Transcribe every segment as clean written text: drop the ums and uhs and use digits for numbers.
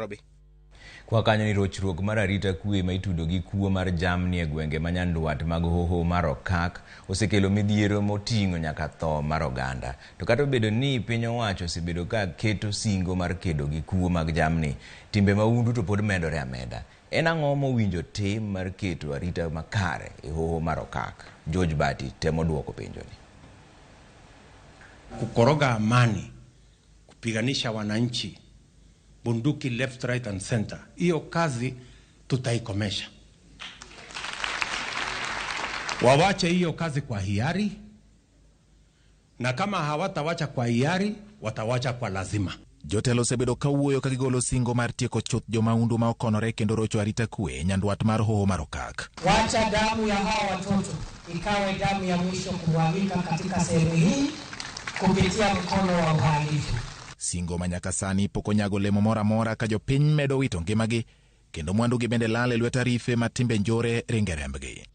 Nairobi. Kwa kanyo ni rochruok mar arita kwe ma itudo gi kuo mar jamni e gwenge ma nyandwat mag hoho mar Okak osekelo midhiero moting'o nyaka tho mar oganda. To kata obedo ni piny owacho osebedo ka keto singo mar kedo gi kuo mag jamni, timbe mahundu to pod medore ameda. En ang'o mowinjo tim mar keto arita makare e hoho mar Okak? George Bati temo duoko penjoni. Kukoroga amani, kupiganisha wananchi, bunduki left, right and center. Hiyo kazi tutaikomesha. Wawache hiyo kazi kwa hiari, na kama hawatawacha kwa hiari, watawacha kwa lazima. Jotelo osebedo ka wuoyo ka gigolo singo mar tieko chuth jomahundu ma okonore kendo rocho arita kwe nyandwat mar hoho mar Okak. Wacha damu ya hawa watoto ikawe damu ya mwisho kumwagika katika sehemu hii kupitia mkono wa uhalifu. Singo ma nyaka sani pok onyago olemo moro amora ka jopiny medo wito ngimagi kendo mwandugi bende lal e lwet arife ma timbe njore ringe rembgi.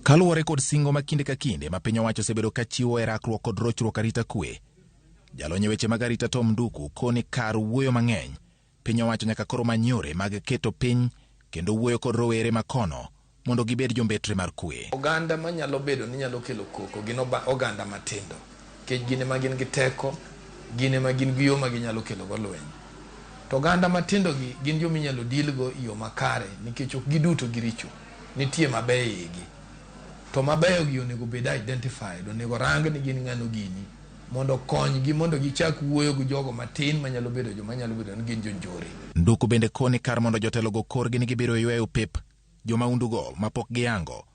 Kaluwore kod singo ma kinde ka kinde ma piny owacho osebedo ka chiwo e rakruok kod rochruok arita kwe, jalony e weche mag arita Tom Nduku koni kar wuoyo mang'eny, piny owacho nyaka koro many yore mag keto piny kendo wuoyo kod rowere makono mondo gibed jombetre mar kwe. Oganda manyalo bedo ni nyalo kelo koko gin oganda matindo, nikech gin ema gin gi teko, gin ema gin gi yo ma ginyalo kelo go lweny. To oganda matindo gi gin joma inyalo deal go e yo makare, nikech ok giduto giricho, nitie mabeyo e igi. To mabeyo gi onego bed identified, onego rang ni gin ng'ano gini, mondo okonygi mondo gichak wuoyo gi jogo matin manyalo bedo joma nyalo bedo ni gin jonjore. Nduku bende koni kar mondo jotelogo korgi ni gibiro yweyo pep jomahundugo mapok giyango,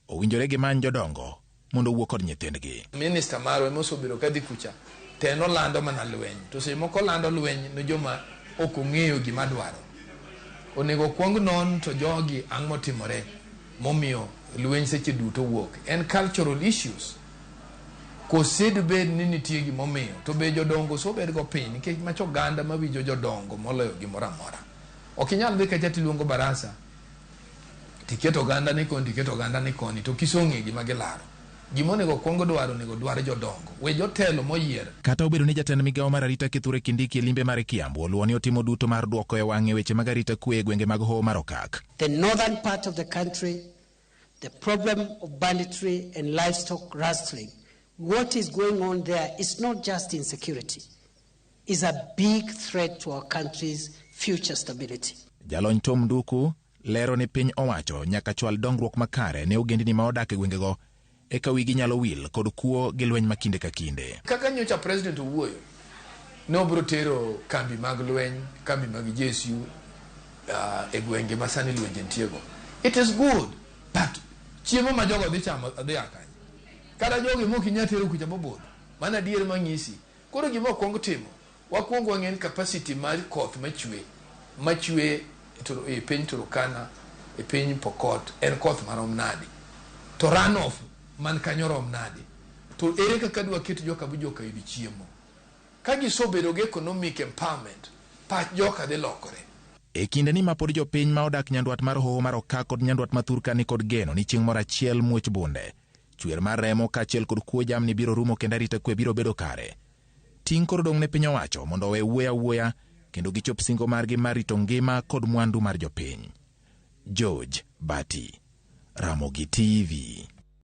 owinjore gimany jodongo mondo owuo kod nyithindgi. Minista marwa ema osebedo kadhi kucha, to en olando mana lweny. To seche moko olando lweny ne joma ok ong'eyo gima dwaro. Onego okwong non to jogi ang' motimore momiyo lweny seche duto wuok. En cultural issues. Kose dibed ni nitie gimomiyo, to be jodongo osobed go piny, nikech macha oganda mawinjo jodongo moloyo gimoro amora. Ok inyal dhi kacha tiluongo barasa, tiketo oganda ni koni, tiketo oganda ni koni, to kisong'e gima gilaro. Gima onego okwong dwaro, onego dwar jodongo. We jotelo moyier. Kata obedo ni jatend migawo mar arita Kithure Kindiki e limbe mare Kiambu oluwo ni otimo duto mar dwoko e wang'e weche mag arita kwe e gwenge mag Hoho mar Okak. The northern part of the country, the problem of banditry and livestock rustling, what is going on there is not just insecurity, is a big threat to our country's future stability. Jalony Tom Nduku lero ni piny owacho nyaka chwal dongruok makare ne ogendini ma odak e gwengego eka wigi nyalo wil kod kuo gi lweny ma kinde ka kinde. Kaka nyocha president owuoyo, ne obiro tero kambi mag lweny, kambi mag JSU e gwenge ma sani lwenje nitiego. It is good, but chiemo ma jogo dhi chamo dhi a kanye? Kata jogi mok inyal tero kucha mobudho. Mano adier mang'isi. Koro gima wakwong timo, wakwong wang'e ni capacity mar koth machwe, machwe e piny Turkana, e piny Pokot, en koth marom nade? To runoff man kanyo rom nade? To ere kaka dwa ket joka bu joka yud chiemo? Ka gisebedo gi economic empowerment, pach joka dhi lokore. E kinde ni ma pod jopiny ma odak nyandwat mar Hoho mar Okak kod nyandwat ma Thurka ni kod geno ni chieng' moro achiel muoch bunde, chwer mar remo kaachiel kod kuo jamni biro rumo kendo arita kwe biro bedo kare. Ting' koro dong' ne piny owacho mondo owe wuoyo awuoya kendo gichop singo margi mar rito ngima kod mwandu mar jopiny. George Bati, Ramogi TV.